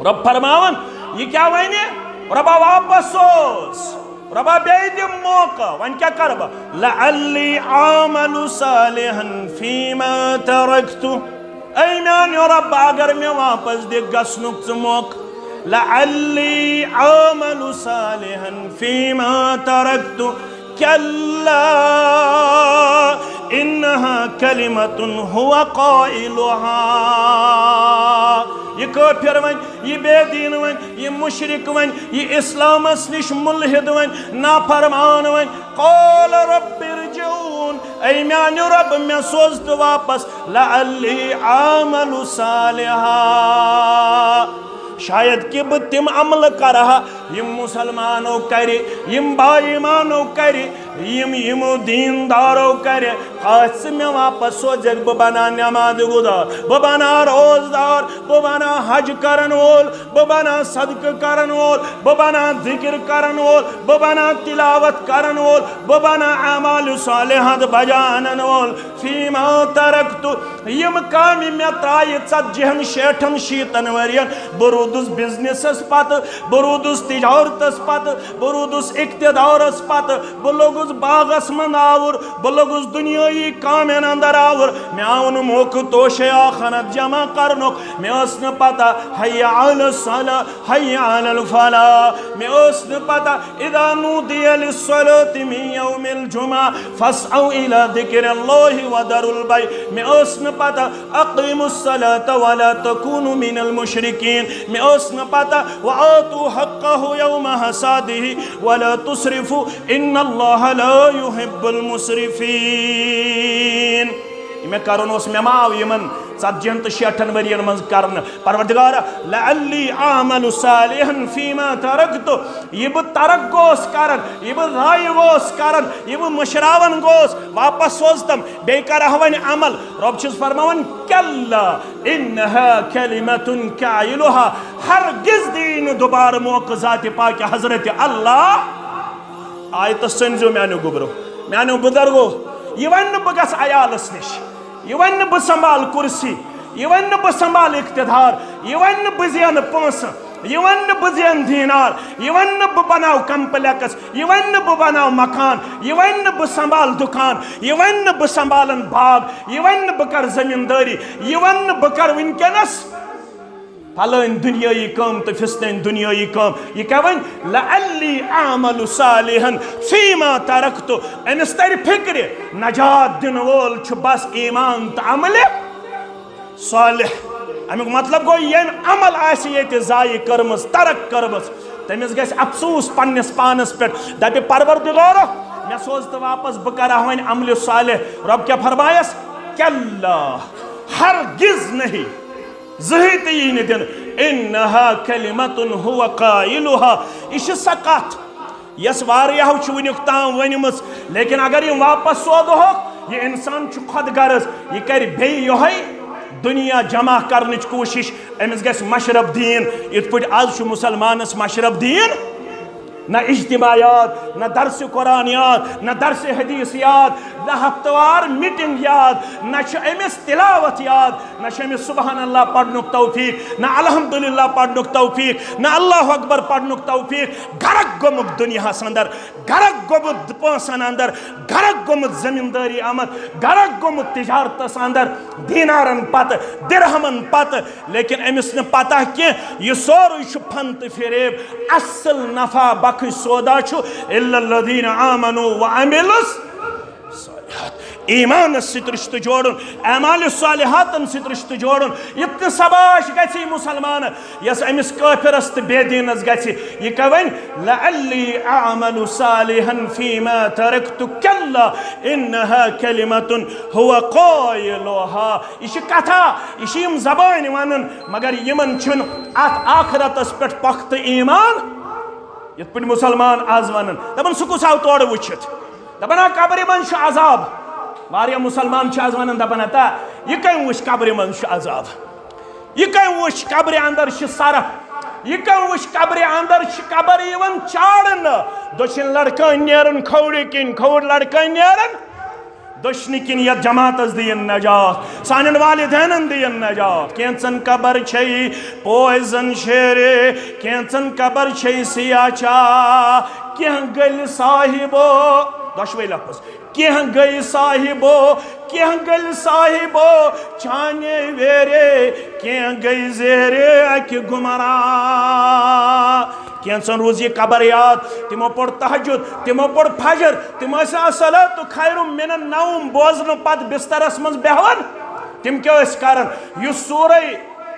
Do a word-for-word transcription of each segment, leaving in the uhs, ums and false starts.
رۄب فرماوان، یہِ کیٛاہ وَنہِ؟ رۄبا واپس سوز، رۄبا بیٚیہِ دِ موقعہٕ، وۄنۍ کیٛاہ کَرٕ بہٕ؟ لعلی اعمل صالحا فیما ترکت۔ اے میانیو رۄب، اگر مےٚ واپس دِ گژھنُک ژٕ موقعہٕ، لعلی اعمل صالحا فیما ترکت، کلا انها کلمة هو قائلها۔ یہِ کٲفِر وۄنۍ، یہِ بے دین وۄنۍ، یہِ مشرک وۄنۍ، یہِ اسلامس نِش ملحد وۄنۍ، نافرمان وۄنۍ، قال رب ارجعون، اے میانہِ رۄب، مےٚ سوز تہٕ واپس، لعلی اعمل صالحا، شاید کہِ بہٕ تِم عملہٕ کرٕ ہا، یِم مسلمانو کرِ، یِم با ایمانو کرِ، یِم یِمو دیندارو کرِ۔ آز ژٕ مےٚ واپس سوزکھ، بہٕ بناو نماز گزار، بہٕ بناو روزدار، بہٕ بناو حج کرن وول، بہٕ بناو صدقہٕ کرن وول، بہٕ بناو ذکر کرن وول، بہٕ بناو تلاوت کرن وول، بہٕ بناو اعمال صالحات بجا انن وول۔ فیما ترکت، یِم کامہِ مےٚ ترایہِ ژتجی ہن، شیٹھن، شیٖتن ؤرین۔ بہٕ روٗدُس بزنسس پتہٕ، بہٕ روٗدُس تجارتس پتہٕ، بہٕ روٗدُس اقتدارس پتہٕ، بہٕ لوٚگُس باغس منٛز آوُر، بہٕ لوٚگُس دُنیٲیی کامٮ۪ن اندر آوُر۔ مےٚ آو نہٕ موقعہٕ توشے آخرت جمع کرنُک۔ مےٚ ٲس نہٕ پتہ حی علی الصلاح، حی علی الفلاح۔ مےٚ ٲس نہٕ پتہ اذا نودی للصلاة من یوم الجمعہ فاسعوا الی ذکر اللہ وذروا البیع۔ مےٚ ٲس نہٕ پتہ اقیموا الصلاة ولا تکونوا من المشرکین۔ مےٚ ٲس نہٕ پتہ وآتوا حقہ یوم حصادہ ولا تسرفوا ان اللہ لا یحب المسرفین۔ یہِ مےٚ کرُن اوس، مےٚ ما آو یِمن ژتجی ہن تہٕ شیٹھن ؤرین منٛز کرنہٕ؟ پروردگارا، لعلی اعمل صالحا فیما ترکت، یہِ بہٕ ترک گوس کران، یہِ بہٕ ضایع گوس کران، یہِ بہٕ مٔشراوان گوس، واپس سوزتم، بیٚیہِ کرٕ ہا وۄنۍ عمل۔ رۄب چھُس فرماوان، کلا انها کلمة قائلها، ہرگز دِیہِ نہٕ دوبارٕ موقعہٕ ذاتِ پاکہِ حضرت اللہ۔ آیتس سٔنزیو میانیو گوٚبرو، میانیو بزرگو، یہِ ونہِ نہٕ بہٕ گژھٕ عیالس نِش، یہِ ونہِ نہٕ بہٕ سنبھال کرسی، یہِ ونہِ نہٕ بہٕ سنبھال اقتدار، یہِ ونہِ نہٕ بہٕ زینہٕ پونٛسہٕ، یہِ ونہِ نہٕ بہٕ زینہٕ دینار، یہِ ونہِ نہٕ بہٕ بناو کمپلیکس، یہِ ونہِ نہٕ بہٕ بناو مکان، یہِ ونہِ نہٕ بہٕ سنبھال دُکان، یہِ ونہِ نہٕ بہٕ سنبھالن باغ، یہِ ونہِ نہٕ بہٕ کرٕ زمیٖندٲری، یہِ ونہِ نہٕ بہٕ کرٕ وٕنکیٚنس فلٲنۍ دُنیٲیی کٲم تہٕ فِستٲنۍ دُنیٲیی کٲم۔ یہِ کیٛاہ وَنہِ؟ لعلی اعمل صالحا فیما ترکت۔ أمِس ترِ فِکرِ، نجات دِنہٕ وول چھُ بس ایمان تہٕ عملِ صالح۔ اَمیُک مطلب گوٚو، ییٚمۍ عمل آسہِ ییٚتہِ ضایع کٔرمٕژ، ترک کٔرمٕژ، تٔمِس گژھِ افسوٗس پننِس پانس پٮ۪ٹھ۔ دپہِ، پروردگارا، مےٚ سوز تہٕ واپس، بہٕ کرٕ ہا وۄنۍ عملِ صالح۔ رۄب کیٛاہ فرمایس؟ کلا، ہرگز نہیں۔ زٕہٕے تہِ یی نہٕ دِنہٕ۔ انہا کلمۃ ہو قائلہا۔ یہِ چھِ سۄ کتھ یۄس واریاہو چھِ وٕنیُک تام ؤنمٕژ، لیکن اگر یِم واپس سوزہوکھ، یہِ انسان چھُ خۄد غرض، یہِ کرِ بیٚیہِ یۄہے دُنیا جمع کرنٕچ کوٗشش۔ أمِس گژھِ مشرب دین، یِتھ پٲٹھۍ از چھُ مسلمانس مشرب دین۔ نہ اجتماع یاد، نہ درس قرآن یاد، نہ درس حدیث یاد، نہ ہفتوار میٹنگ یاد، نہ چھُ أمِس تلاوت یاد، نہ چھُ أمِس سبحان اللہ پرنُک توفیق، نہ الحمدللہ پرنُک توفیق، نہ اللہ اکبر پرنُک توفیق۔ غرق گوٚمُت دُنیاہس اندر، غرق گوٚمُت پونٛسن اندر، غرق گوٚمُت زمیٖندٲری اندر، غرق گوٚمُت تجارتس اندر، دینارن پتہٕ، درہمن پتہٕ، لیکن أمِس نہٕ پتہ کینٛہہ، یہِ سورُے چھُ فن تہٕ فریب۔ اصل نفع بخش سودا چھُ الا الذین آمنوا وعملوا الصالحات۔ ایمانس سۭتۍ رشتہٕ جوڑُن، اعمال صالحاتن سۭتۍ رشتہٕ جوڑُن۔ یُتھ نہٕ سباش گژھِ مسلمان، یۄس أمِس کٲفرس تہٕ بے دینس گژھِ۔ یہِ کیٛاہ وَنہِ؟ لعلی اعمل صالحا فیما ترکت کلا انها کلمة هو قائلها۔ یہِ چھِ کتھا، یہِ چھِ یِم زبٲنۍ ونان، مگر یِمن چھُنہٕ اتھ آخرتس پٮ۪ٹھ پختہٕ ایمان۔ یِتھ پٲٹھۍ مسلمان از ونان، دپان، سُہ کُس آو تورٕ وٕچھِتھ؟ دپان، ہا، قبرِ منٛز چھُ عذاب۔ واریاہ مسلمان چھِ از ونان، دپان، ہتا، یہِ کٔمۍ وٕچھ قبرِ منٛز چھُ عذاب؟ یہِ کٔمۍ وٕچھ قبرِ اندر چھِ سرپھ؟ یہِ کٔمۍ وٕچھ قبرِ اندر چھِ قبر یِوان چاڑنہٕ؟ دٔچھِنۍ لڑکٲنۍ نیران کھوورِ کِنۍ، کھووُر لڑکٲنۍ نیران دٔچھنہِ کِنۍ یتھ جماعتس دِیِن نجات، سانٮ۪ن والدینن دِیِن نجات۔ کینٛژن قبر چھے پویزن شیرِ، کینٛژن قبر چھے سیاہ چاہ، کینٛہہ گٔلۍ صاحبو، دۄشوے لفظ، کینٛہہ گٔے صاحبو، کینٛہہ گٔلۍ صاحبو چانے ویرے، کینٛہہ گٔے زیرے اکہِ گمرا۔ کینٛژن روٗز یہِ قبر یاد، تِمو پوٚر تہجد، تِمو پوٚر فجر، تِم ٲسۍ الصلاۃ خیر من النوم بوزنہٕ پتہٕ بسترس منٛز بیہوان۔ تِم کیٛاہ ٲسۍ کران؟ یُس سورہ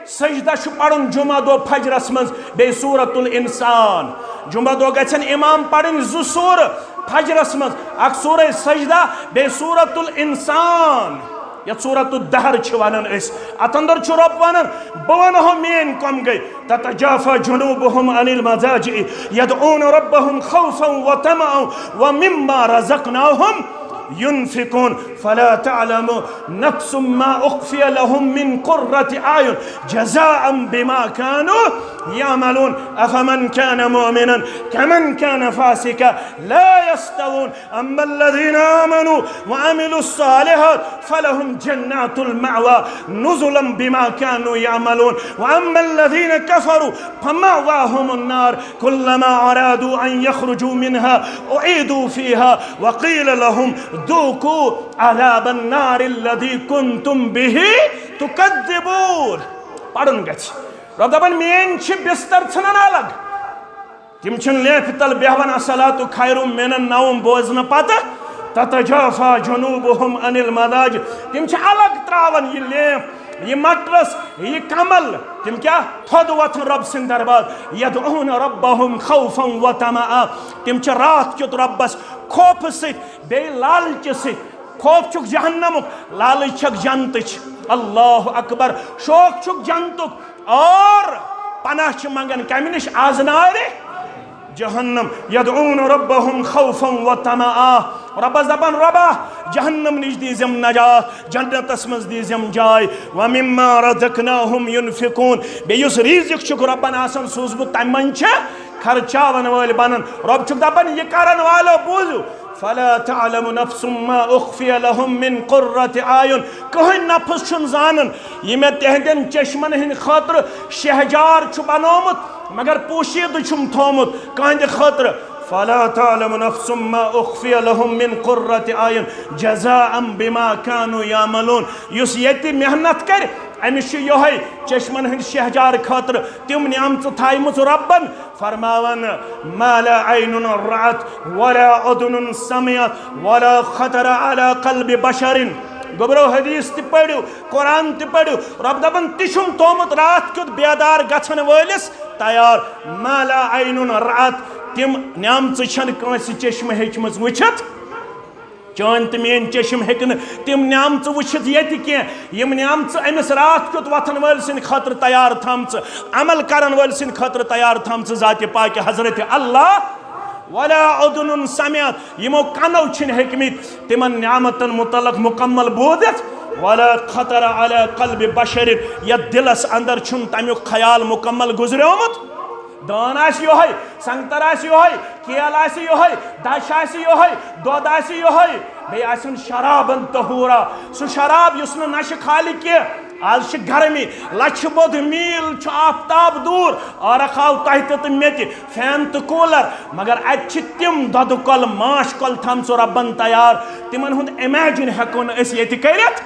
سجدہ چھُ پرُن جمعہ دۄہ فجرس منٛز، بیٚیہِ سورۃ الانسان۔ جمعہ دۄہ گژھن امام پرٕنۍ زٕ سورہ فجرس منٛز، اکھ سورہ سجدہ، بیٚیہِ سورۃ الانسان، یتھ سورۃ الدہر چھِ ونان أسۍ۔ اتھ اندر چھُ رۄب ونان، بہٕ ونہو میٲنۍ کۄم گٔے، تتجافی جنوبہم عن المضاجع یدعون ربہم خوفا وطمعا ومما رزقناہم ينفقون فلا تعلم نفس ما أخفي لهم من قرة أعين جزاء بما كانوا يعملون أفمن كان مؤمنا كمن كان فاسقا لا يستوون أما الذين آمنوا وعملوا الصالحات فلهم جنات المأوى نزلا بما كانوا يعملون وأما الذين كفروا فمأواهم النار كلما أرادوا أن يخرجوا منها أعيدوا فيها وقيل لهم ذوقوا عذاب النار الذي كنتم به تكذبون۔ پرُن گژھِ۔ رۄب دپان، میٲنۍ چھِ بستر ژھٕنان الگ۔ تِم چھِنہٕ لیفہِ تل بیہوان الصلاۃ خیر من النوم بوزنہٕ پتہٕ۔ تتجافی جنوبہم عن المضاجع۔ تِم چھِ الگ تراوان یہِ لیف، یہِ مٹرس، یہِ کمل۔ تِم کیٛاہ؟ تھوٚد وۄتھان رۄب سٕنٛدِ دربار۔ یدعون ربہم خوفا وطمعا۔ تِم چھِ راتھ کیُتھ رۄبس خوفہٕ سۭتۍ، بیٚیہِ لالچہِ سۭتۍ۔ خوف چھُکھ جہنمُک، لالچ چھکھ جنتٕچ۔ اللہ اکبر۔ شوق چھُکھ جنتُک اور پناہ چھِ منگان کمہِ نِش؟ از نارِ جہنم۔ یدعون ربہم خوفا وطمعا۔ رۄبس دپان، رۄبا، جہنم نِش دیٖزٮ۪م نجات، جنتس منٛز دیٖزٮ۪م جاے۔ ومما رزقناہم ينفقون۔ بیٚیہِ یُس رزق چھُکھ رۄبن آسان سوٗزمُت، تمہِ منٛز چھِ خرچاون وٲلۍ بنان۔ رۄب چھُکھ دپان، یہِ کرن والو، بوٗزِو، فلا تعلم نفس ما اخفی لهم من قرة اعین۔ کٕہٕنۍ نفس چھُنہٕ زانان یہِ مےٚ تِہنٛدٮ۪ن چشمن ہٕنٛدِ خٲطرٕ شہجار چھُ بنومُت، مگر پوشیدٕ چھُم تھومُت کٕہٕنٛدِ خٲطرٕ۔ فلا تعلم نفس ما اخفی لهم من قرة اعین جزاء بما كانوا يعملون۔ یُس ییٚتہِ محنت کرِ، أمِس چھُ یِہوٚے چشمن ہٕنٛدِ شہجار خٲطرٕ تِم نعمژٕ تھایمٕژ رۄبن۔ فرماوان، ما لا عین رأت ولا اذن سمعت ولا خطر على قلب بشر۔ گوٚبرو، حدیث تہِ پٔرِو، قرآن تہِ پٔرِو۔ رۄب دپان، تہِ چھُم تھومُت راتھ کیُتھ بیدار گژھن وٲلِس تیار۔ ما لا عین رأت، تِم نعمژٕ چھنہٕ کٲنٛسہِ چشمہٕ ہیٚچھمٕژ وٕچھِتھ۔ چٲنۍ تہٕ میٲنۍ چشم ہیٚکہِ نہٕ تِم نعمژٕ وٕچھِتھ ییٚتہِ کینٛہہ، یِم نعمژٕ أمِس راتھ کیُتھ وۄتھن وٲلۍ سٕنٛدِ خٲطرٕ تیار تھامژٕ، عمل کرن وٲلۍ سٕنٛدِ خٲطرٕ تیار تھامژٕ ذاتِ پاکہِ حضرت اللہ۔ ولا اذن سمعت، یِمو کنو چھِنہٕ ہیٚکمٕتۍ تِمن نعمتن متعلق مکمل بوٗزِتھ۔ ولا خطر علی قلب بشر، یتھ دلس اندر چھُنہٕ تمیُک خیال مکمل گُزریومُت۔ دان آسہِ یِہوٚے، سنگتر آسہِ یِہوٚے، کیل آسہِ یِہوٚے، دَچھ آسہِ یِہوٚے، دۄد آسہِ یِہوٚے، بیٚیہِ آسن شرابن طہورا۔ سُہ شراب یُس نہٕ نشہٕ کھالہِ کینٛہہ۔ آز چھِ گرمی، لچھِ بوٚد میٖل چھُ آفتاب دوٗر، عٲرق آو تۄہہِ تہِ تہٕ مےٚ تہِ، فین تہٕ کوٗلر، مگر اتہِ چھِ تِم دۄدٕ کۄل، ماچھ کۄل تھامژٕ رۄبن تیار، تِمن ہُنٛد امیجن ہٮ۪کو نہٕ أسۍ ییٚتہِ کٔرِتھ۔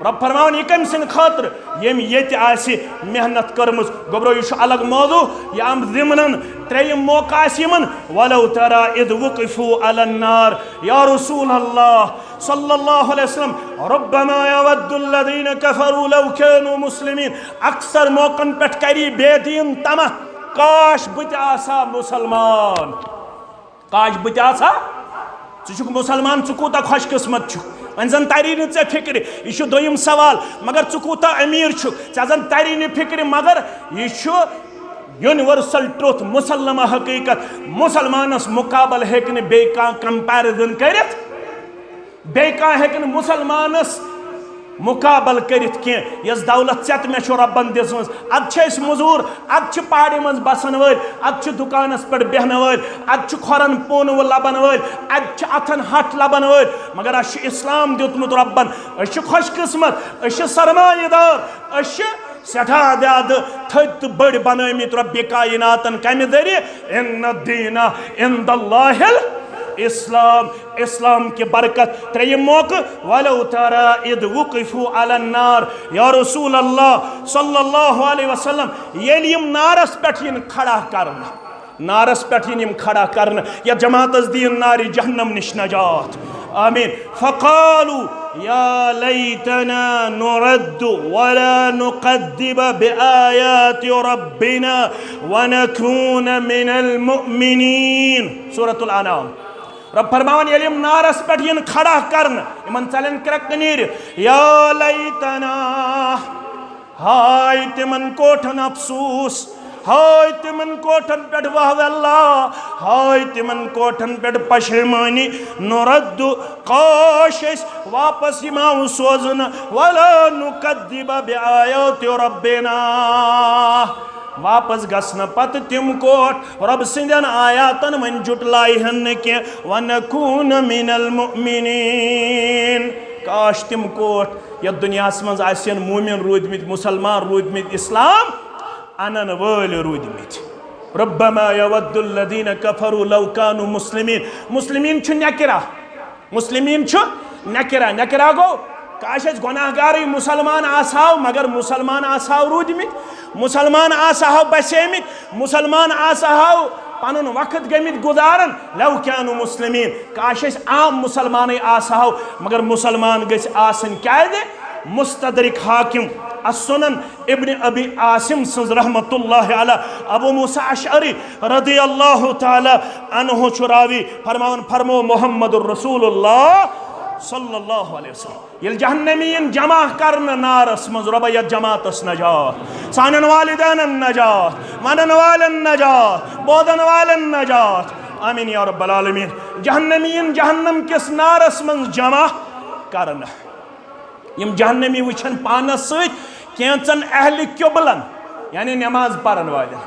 رۄب فرماوان، یہِ کٔمۍ سٕنٛدِ خٲطرٕ؟ ییٚمۍ ییٚتہِ آسہِ محنت کٔرمٕژ۔ گوٚبرو، یہِ چھُ الگ موضوع، یہِ آمد ضمنن۔ ترٛیٚیِم موقع آسہِ یِمن، ولو ترى اذ وقفوا على النار۔ یا رسول اللہ صلی اللہ علیہ وسلم، ربما يود الذين كفروا لو كانوا مسلمين۔ اکثر موقعن پٮ۪ٹھ کری بے دین طمع، کاش بہٕ تہِ آسہٕ ہا مسلمان۔ کاش بہٕ تہِ آسہٕ ہا۔ ژٕ چھُکھ مُسلمان، ژٕ کوٗتاہ خۄش قٕسمت چھُکھ۔ وۄنۍ زن تری نہٕ ژےٚ فِکرِ، یہِ چھُ دوٚیِم سوال، مگر ژٕ کوٗتاہ أمیٖر چھُکھ، ژےٚ زن تری نہٕ فِکرِ، مگر یہِ چھُ universal truth، مسلمہ حقیٖقت۔ مُسلمانس مُقابل ہیٚکہِ نہٕ بیٚیہِ کانٛہہ comparison کٔرِتھ۔ بیٚیہِ کانٛہہ ہیٚکہِ نہٕ مُسلمانس مقابل کٔرِتھ کینٛہہ۔ یۄس دولت ژےٚ تہٕ مےٚ چھو رۄبن دِژمٕژ، ادٕ چھِ أسۍ مٔزوٗر، ادٕ چھِ پہاڑِ منٛز بسن وٲلۍ، ادٕ چھِ دُکانس پٮ۪ٹھ بیٚہنہٕ وٲلۍ، ادٕ چھِ کھۄرن پونہٕ لبن وٲلۍ، ادٕ چھِ اتھن ہٹھ لبن وٲلۍ، مگر اسہِ چھُ اسلام دیُتمُت رۄبن۔ أسۍ چھِ خۄش قسمت، أسۍ چھِ سرمایہ دار، أسۍ چھِ سٮ۪ٹھاہ زیادٕ تھٔدۍ تہٕ بٔڑۍ بنٲومٕتۍ رۄبِ کائناتن۔ کمہِ ذٔریعہٕ؟ ان الدین عند اللہ الاسلام۔ اسلام کہِ برکت۔ ترٛیٚیِم موقعہٕ، ولو ترى اذ وقفوا علی النار۔ یا رسول اللہ صلی اللہ علیہ وسلم، ییٚلہِ یِم نارس پٮ۪ٹھ یِن کھڑا کرنہٕ، نارس پٮ۪ٹھ یِن یِم کھڑا کرنہٕ، یا جماعتس دِیِن نارِ جہنم نِش نجات۔ آمین۔ فقالوا یا لیتنا نرد ولا نکذب بآیات ربنا ونکون من المؤمنین۔ سورۃ الانعام۔ رۄب فرماوان، ییٚلہِ یِم نارس پٮ۪ٹھ یِن کھڑا کرنہٕ، یِمن ژلن کرٛٮ۪کہٕ نیٖرِتھ، یا لیتنا، ہاے تِمن کوٹھن افسوس، ہاے تِمن کوٹھن پٮ۪ٹھ واہ اللہ، ہاے تِمن کوٹھن پٮ۪ٹھ پشیمٲنی، نرد، کاش أسۍ واپس یِمو سوزنہٕ، ولا نکذب بآیات ربنا، واپس گژھنہٕ پتہٕ تِم کوٹھ رۄب سٕنٛدٮ۪ن آیاتن وۄنۍ جُٹلایہِ ہن نہٕ کینٛہہ، ونکون من المؤمنین، کاش تِم کوٹھ یتھ دُنیاہس منٛز آسن مومن روٗدمٕتۍ، مُسلمان روٗدمٕتۍ، اسلام انن وٲلۍ روٗدمٕتۍ۔ ربما یود الذین کفروا لو کانوا مسلمین۔ مسلمین چھُ نکرہ، مسلمین چھُ نکرہ۔ نکرہ گوٚو، کاش أسۍ گۄناہ گارٕے مُسلمان آسہاو، مگر مُسلمان آسہاو روٗدمٕتۍ، مُسلمان آسہاو بسیمٕتۍ، مُسلمان آسہاو پنُن وقت گٔمٕتۍ گُزاران۔ لو کانوا مسلمین، کاش أسۍ عام مُسلمانٕے آسہاو، مگر مُسلمان گٔژھۍ آسٕنۍ۔ کیازِ؟ مستدرک حاکم السنن ابن ابی عاصم سٕنٛز رحمت اللہ علیہ، ابو موسیٰ اشعری رضی اللہ تعالیٰ عنہ چھُ راوی، فرماوان، فرمو محمد رسول اللہ صلی اللہ علیہ وسلم۔ ییٚلہِ جہنمی یِن جمع کرنہٕ نارس منٛز، رۄبا یتھ جماعتس نجات، سانٮ۪ن والدینن نجات، ونن والٮ۪ن نجات، بوزن والٮ۪ن نجات، آمین یا رب العالمین۔ جہنمی یِن جہنم کِس نارس منٛز جمع کرنہٕ۔ یِم جہنمی وٕچھن پانس سۭتۍ کینٛژن اہلِ قبلن، یعنی نماز پرن والٮ۪ن۔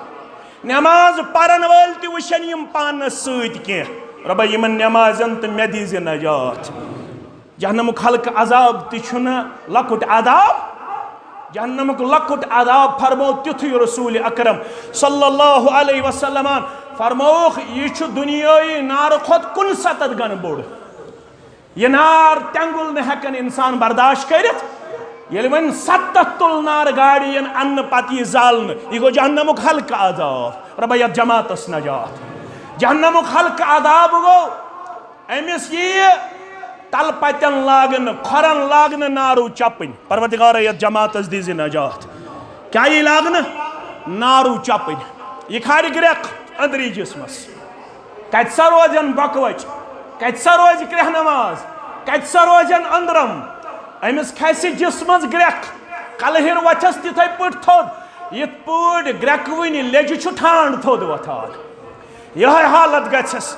نماز پرن وٲلۍ تہِ وٕچھن یِم پانس سۭتۍ کینٛہہ۔ رۄبا، یِمن نمازن تہٕ مےٚ دیٖزِ نجات۔ جہنمُک ہلکہٕ عذاب تہِ چھُنہٕ لۄکُٹ عذاب۔ جہنمُک لۄکُٹ عذاب فرموو تیُتھُے رسول اکرم صلی اللہ علیہ وسلمن فرمووُکھ، یہِ چھُ دُنیٲیی نارٕ کھۄتہٕ کُنہِ ستتھ گنہٕ بوٚڑ۔ یہِ نار تٮ۪نٛگُل نہٕ ہٮ۪کن انسان برداشت کٔرِتھ۔ ییٚلہِ وۄنۍ ستتھ تُل نار گاڑِ یِن اننہٕ پتہٕ یی زالنہٕ، یہِ گوٚو جہنمُک ہلکہٕ عذاب۔ رۄبا، یتھ جماعتس نجات۔ جہنمُک ہلکہٕ عذاب گوٚو، أمِس یِیہِ تلہٕ پتٮ۪ن لاگنہٕ، کھۄرن لاگنہٕ نارو چپٕنۍ۔ پروردگارا، یتھ جماعتس دیٖزِ نجات۔ کیٛاہ یی لاگنہٕ؟ نارو چپٕنۍ۔ یہِ کھارِ گرٛٮ۪کھ أنٛدری جسمس۔ کتہِ سا روزن بۄکہٕ وچہِ؟ کتہِ سا روزِ کرٛٮ۪ہہ نماز؟ کتہِ سا روزن أنٛدرم؟ أمِس کھسہِ جسمس گرٛٮ۪کھ، کلہٕ ہِر وۄتھٮ۪س تِتھے پٲٹھۍ تھوٚد، یِتھ پٲٹھۍ گرٛٮ۪کوٕنہِ لیٚجہِ چھُ ٹھانٛڈ تھوٚد وۄتھان۔ یِہوٚے حالت گژھٮ۪س،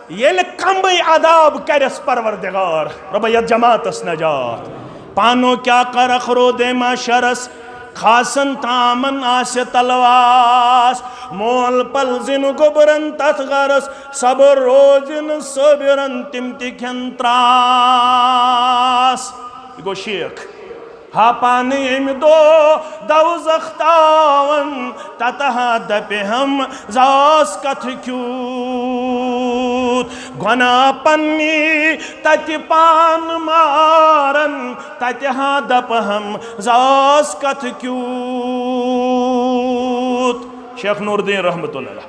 ییٚلہِ کمٕے عذاب کرٮ۪س پروردگار۔ رۄبا، یتھ جماعتس نجات۔ پانو کیا کرکھ رودے محشرس، خاصن تامن آسہِ تلواس۔ مول پلزِن گوٚبرن تتھ گرس، صبر روزِن صٲبرن تِم تہِ کھٮ۪ن تراس۔ یہِ گوٚو شیخ۔ ہا پانہٕ ییٚمہِ دۄہ دوزخ تاون، تتہٕ ہا دپہِ ہم زاس کتھٕ کیوٗت۔ گۄناہ پننی تتہِ پان مارن، تتہِ ہا دپہٕ ہم زاس کتھٕ کیوٗت۔ شیخ نور الدین رحمت اللہ علیہ۔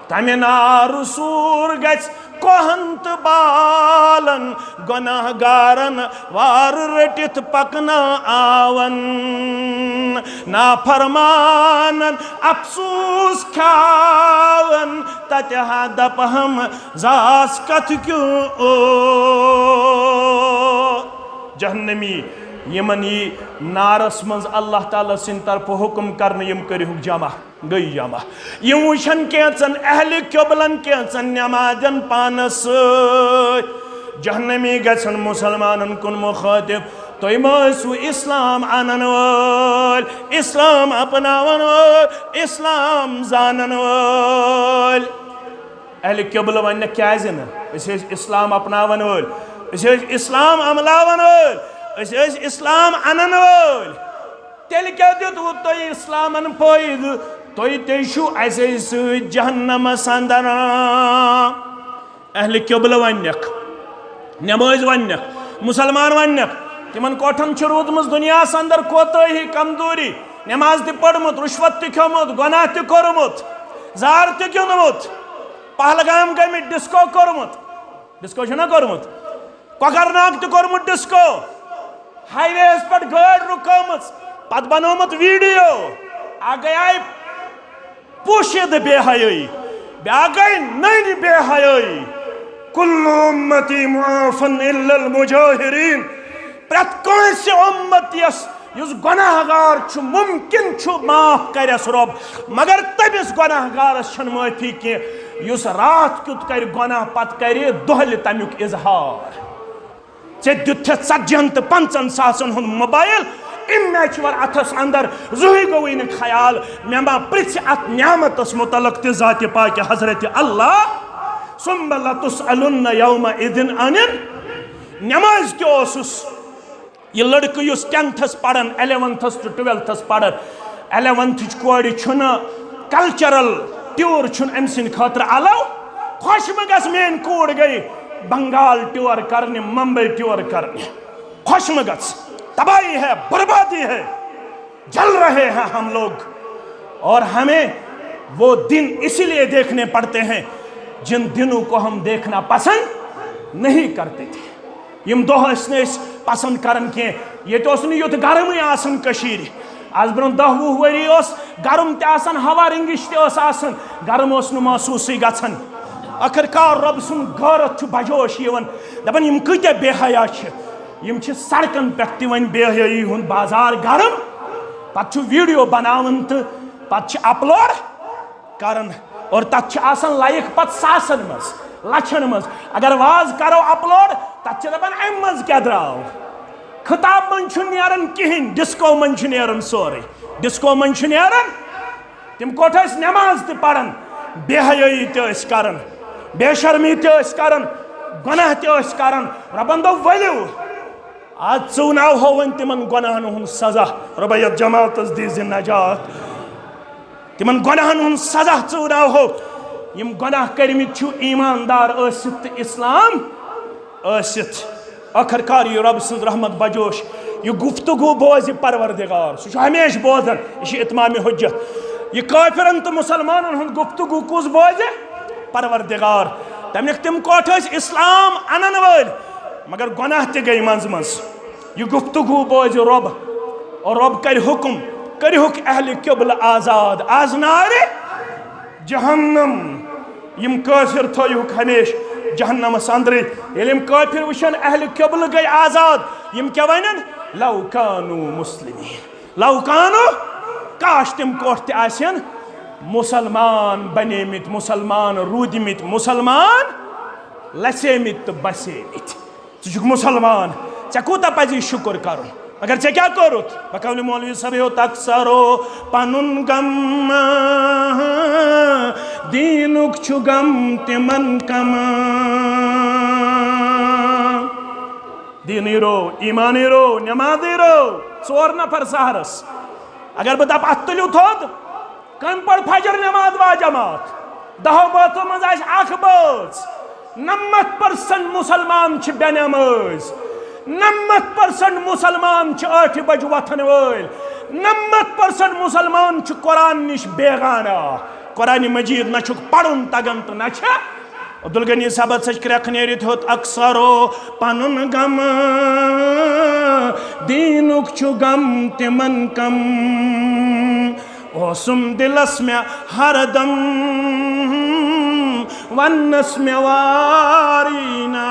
تمہِ نارٕ سوٗر گژھِ کوہن تہٕ بالن، گۄناہ گارن وارٕ رٔٹِتھ پکناون۔ نافرمانن افسوس کھیاون، تتہِ ہا دپہٕ ہم زاس کتھٕ کیوٗت۔ جہنمی، یِمن یی نارس منٛز اللہ تعالیٰ سٕنٛدِ طرفہٕ حُکم کرنہٕ، یِم کٔرِہُکھ جمع۔ گٔے جمع۔ یِم وٕچھن کینٛژن اہلِ قبلن، کینٛژن نمازن پانس سۭتۍ۔ جہنمی گژھن مُسلمانن کُن مُخٲطب۔ تُہۍ ما ٲسِو اسلام انن وٲلۍ، اسلام اپناون وٲلۍ، اسلام زانن وٲلۍ؟ اہل قبلہٕ وننکھ کیازِ نہٕ؟ أسۍ ٲسۍ اسلام اپناون وٲلۍ، أسۍ ٲسۍ اسلام عملاون وٲلۍ، أسۍ ٲسۍ اسلام انن وٲلۍ۔ تیٚلہِ کیٛاہ دیُتوٕ تۄہہِ اسلامن فٲیدٕ؟ تُہۍ تے چھِو اسے سۭتۍ جہنمس اندر۔ اہل قبلہٕ وننکھ، نمٲزۍ وننکھ، مسلمان وننکھ، تِمن کوٹھن چھِ روٗدمٕژ دُنیاہس اندر کوتٲہی، کمزوری، نماز تہِ پٔرمٕژ، رُشوت تہِ کھیوٚمُت، گۄناہ تہِ کوٚرمُت، زار تہِ گیوٚنمُت، پہلگام گٔمٕتۍ، ڈسکو کوٚرمُت، ڈسکو چھُنہ کوٚرمُت، کۄکرناگ تہِ کوٚرمُت ڈسکو، ہائی وییس پٮ۪ٹھ گٲڑۍ رُکٲومٕژ، پتہٕ بنوومُت ویڈیو، اکھ گٔیے پوشیدٕ بے حیٲیی، بیاکھ گٔے نٔنۍ بے حیٲیی۔ کل امتی معافن الا المجاہرین۔ پرٛٮ۪تھ کٲنٛسہِ امت یس، یُس گۄناہ گار چھُ، ممکن چھُ معاف کرٮ۪س رۄب، مگر تٔمِس گۄناہ گارس چھنہٕ معٲفی کینٛہہ یُس راتھ کیُتھ کرِ گۄناہ، پتہٕ کرِ دۄہلہِ تمیُک اظہار۔ ژےٚ دیُتتھ ژتجی ہن تہٕ پنٛژاہن ساسن ہُنٛد موبایل، اَمہِ میچور اتھس اندر، زٕہٕے گوٚوٕے نہٕ خیال، مےٚ ما پرژھِ اتھ نعمتس متعلق تہِ ذاتِ پاکہِ حضرت اللہ؟ ثم لتسألن یومئذ عن۔ نماز تہِ اوسُس، یہِ لڑکہٕ یُس ٹینتھس پران، الیونتھس تہٕ ٹویلتھس پران، الیونتھٕچ کورِ چھُنہٕ، کلچرل ٹیور چھُنہٕ أمۍ سٕنٛدِ خٲطرٕ الاو۔ خۄش مہٕ گژھ، میٲنۍ کوٗر گٔے بنگال ٹیور کرنہِ، ممبئی ٹیور کرنہِ۔ خۄش مہٕ گژھ، تباہی ہے، بربادی ہے، جل رہے ہیں ہم لوگ، اور ہمیں وہ دن اسی لیے دیکھنے پڑتے ہیں جن دنوں کو ہم دیکھنا پسند نہیں کرتے تھے۔ یِم دۄہ ٲسۍ نہٕ أسۍ پسند کران کینٛہہ۔ ییٚتہِ اوس نہٕ یُتھ گرمٕے آسان کٔشیٖرِ۔ از برونٛہہ دَہ وُہ ؤری اوس گرم تہِ آسان، ہوا رنگش تہِ ٲس آسان، گرم اوس نہٕ محسوسٕے گژھان۔ ٲخٕر کار رۄب سُنٛد غٲرت چھُ بجوش یِوان، دپان، یِم کۭتیاہ بے حیا چھِ، یِم چھِ سڑکن پٮ۪ٹھ تہِ وۄنۍ بے حیٲیی ہُنٛد بازار گرم، پتہٕ چھُ ویڈیو بناوان تہٕ پتہٕ چھِ اپلوڈ کران، اور تتھ چھِ آسان لائک پتہٕ ساسن منٛز، لچھن منٛز۔ اگر واز کرو اپلوڈ، تتھ چھِ دپان، امہِ منٛز کیٛاہ درٛاو؟ خطاب منٛز چھُنہٕ نیران کِہیٖنۍ، ڈسکو منٛز چھُ نیران سورُے۔ ڈسکو منٛز چھُ نیران، تِم کوٚٹھ ٲسۍ نماز تہِ پران، بے حیٲیی تہِ ٲسۍ کران، بے شرمی تہِ ٲسۍ کران، گۄناہ تہِ ٲسۍ کران۔ رۄبن دوٚپ، ؤلِو، آز ژٕوناوہو وۄنۍ تِمن گۄناہن ہُنٛد سزا۔ رۄبا، یتھ جماعتس دیٖزِ نجات۔ تِمن گۄناہن ہُنٛد سزا ژٕوناوہو۔ یِم گۄناہ کٔرمٕتۍ چھِو ایماندار ٲسِتھ تہٕ اسلام ٲسِتھ۔ ٲخٕر کار یہِ رۄب سٕنٛز رحمت بجوش۔ یہِ گفتگو بوزِ پروردگار۔ سُہ چھُ ہمیشہِ بوزان۔ یہِ چھُ اتمام حجت۔ یہِ کٲفرن تہٕ مسلمانن ہُنٛد گفتگو کُس بوزِ؟ پروردگار۔ تَمِکۍ تِم کوٹھ ٲسۍ اسلام انن وٲلۍ، مگر گۄناہ تہِ گٔے منٛزٕ منٛزٕ۔ یہِ گفتگو بوزِ رۄب، اور رۄب کرِ حکم، کٔرِہُکھ اہلِ قبلہٕ آزاد از نارِ جہنم۔ یِم کٲفر تھٲیہُکھ ہمیشہِ جہنمس اندرٕے۔ ییٚلہِ یِم کٲفر وٕچھن اہلِ قبلہٕ گٔے آزاد، یِم کیٛاہ ونن؟ لو کانوا مسلمین، لو کانوا، کاش تِم کوٹھ تہِ آسن مسلمان بنیمٕتۍ، مسلمان روٗدمٕتۍ، مسلمان لسیمٕتۍ تہٕ بسیمٕتۍ۔ ژٕ چھُکھ مسلمان، ژےٚ کوٗتاہ پزی شُکر کرُن؟ مگر ژےٚ کیٛاہ کوٚرُتھ؟ بقول مولوی صٲب ہیوٚت اکثرو پنُن غم، دیٖنُک چھُ غم تِمن کم۔ دیٖنٕے رو، ایٖمانٕے رو، نمازٕے رو، ژور نفر سحرس۔ اگر بہٕ دپہٕ، اتھ تُلِو تھوٚد، کٔمۍ پٔر فجر نماز با جماعت؟ دہو بٲژو منٛز آسہِ اکھ بٲژ۔ نَمَتھ پٔرسنٹ مسلمان چھِ بے نمٲز۔ نَمَتھ پٔرسنٹ مسلمان چھِ ٲٹھِ بجہِ وۄتھن وٲلۍ۔ نَمَتھ پٔرسنٹ مسلمان چھِ قرآن نِش بیگانہ۔ قرآن مجید نہ چھُکھ پرُن تگان تہٕ نہ چھِ۔ عبدالغنی صٲبس سۭتۍ کرٛٮ۪کھ نیرِتھ ہیوٚت اکثرو پنُن غم، دیٖنُک چھُ غم تِمن کم۔ اوسُم دِلس مےٚ ہردم وننس مےٚ واری نا۔